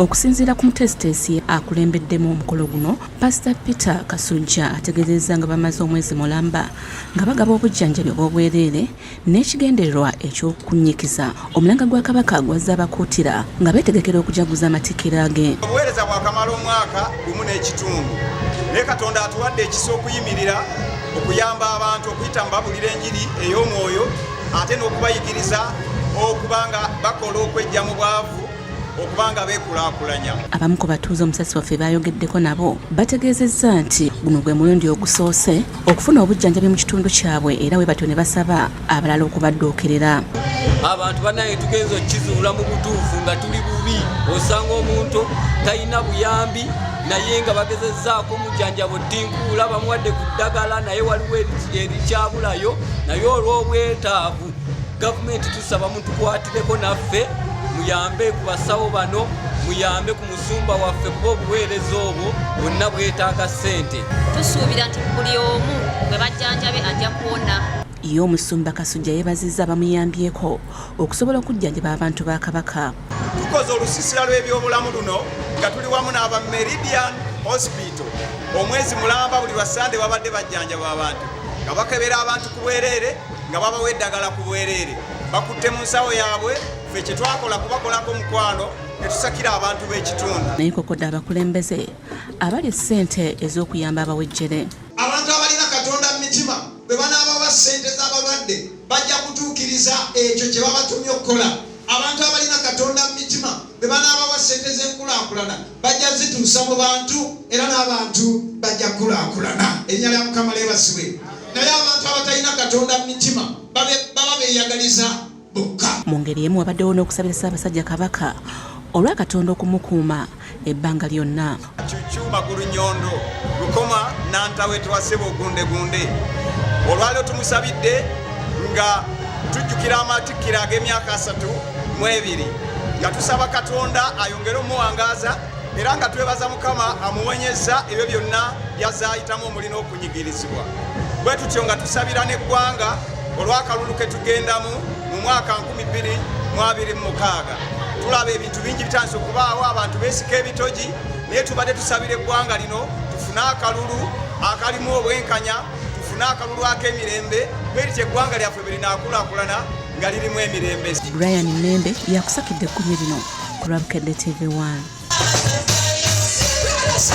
Okusinziira ku muteesiteesi akulembeddemu omukolo guno, Pasita Peter Kasujja ategeezezza nga bamaze omwezi mulamba nga bagaba obujjanjabi obw'obwereere n'ekigendererwa eky'okunnyikiza omulanga gwa Kabaka gwazze abakuutira nga beetegekera okujaguza amatikkira ge. Obuweereza bwakamala omwaka gumu n'ekitundu naye Katonda atuwadde ekisa okuyimirira okuyamba abantu okuyita mu babulira enjiri ey'omwoyo ate n'okubayigiriza okuba nga bakola okwejja mu bwavu okuba nga beekulaakulanya. Abamu ku batuuze omusasi waffe baayogeddeko nabo bategeezezza nti guno gwe mulundi ogusoose okufuna obujjanjabi mu kitundu kyabwe era bwe batyo ne basaba abalala okubadduukirira. Abantu banaye tugenza okukizuula mu butuufu nga tuli bubi, osanga omuntu talina buyambi naye nga bagezezzaako omujjanjabo ttinkuula bamuwadde ku ddagala naye waliwo erikyabulayo naye olw'obwetaavu gavumenti tusaba mutukwatireko naffe muyambe ku basawo bano muyambe ku musumba waffe kuba obuweereza obwo bwonna bwetaaga ssente. Tusuubira nti buli omu gwe bajjanjabe ajja kuwona. Ye omusumba Kasujja yeebazizza abamuyambyeko okusobola okujjanjaba abantu ba Kabaka. Tukoze olusisira lw'ebyobulamu luno nga tuli wamu n'aba Meridian Hospital omwezi mulamba buli lwa Ssande babadde bajjanjaba abantu nga bakebera abantu ku bwereere nga babawa eddagala ku bwereere bakutte mu nsawo yaabwe ffe kye twakola kubakolako mukwano ne tusakira abantu b'ekitundu. Naye kokodde abakulembeze abali ssente ez'okuyamba abawejjere. Abantu abalina Katonda mu mitima bwe banaabawa ssente z'abalwadde bajja kutuukiriza ekyo kye babatumye okukola. Abantu abalina Katonda mu mitima bwe banaabawa ssente z'enkulaakulana bajja zituusa mu bantu era n'abantu bajja kukulaakulana. Erinnya lya Mukama lyebazibwe. Naye abantu abatalina Katonda mu mitima baba beeyagaliza bokka. Mu ngeri emu wabaddewo n'okusabira Ssaabasajja Kabaka olwa Katonda okumukuuma ebbanga lyonna. Cucu Magulu Nyondo Lukoma Nantawetwa Ssebo Gundegunde olwaliro tumusabidde nga tujjukira amatikkira ag'emyaka 32 nga tusaba Katonda ayongere omuwangaaza era nga twebaza Mukama amuwonyezza ebyo byonna byazayitamu omuli n'okunyigirizibwa. Bwe tutyo nga tusabira n'eggwanga olw'akalulu ke tugendamu mu mwaka 2026. Tulaba ebintu bingi bitandise okubaawo, abantu beesika ebitogi, naye tubadde tusabira eggwanga lino tufune akalulu akalimu obwenkanya, tufune akalulu ak'emirembe, bwerityo eggwanga lyaffe bwe linaakulaakulana nga lirimu emirembe. Brian Membe yakusakidde ekkunyi lino ku lwa Bukedde TV 1.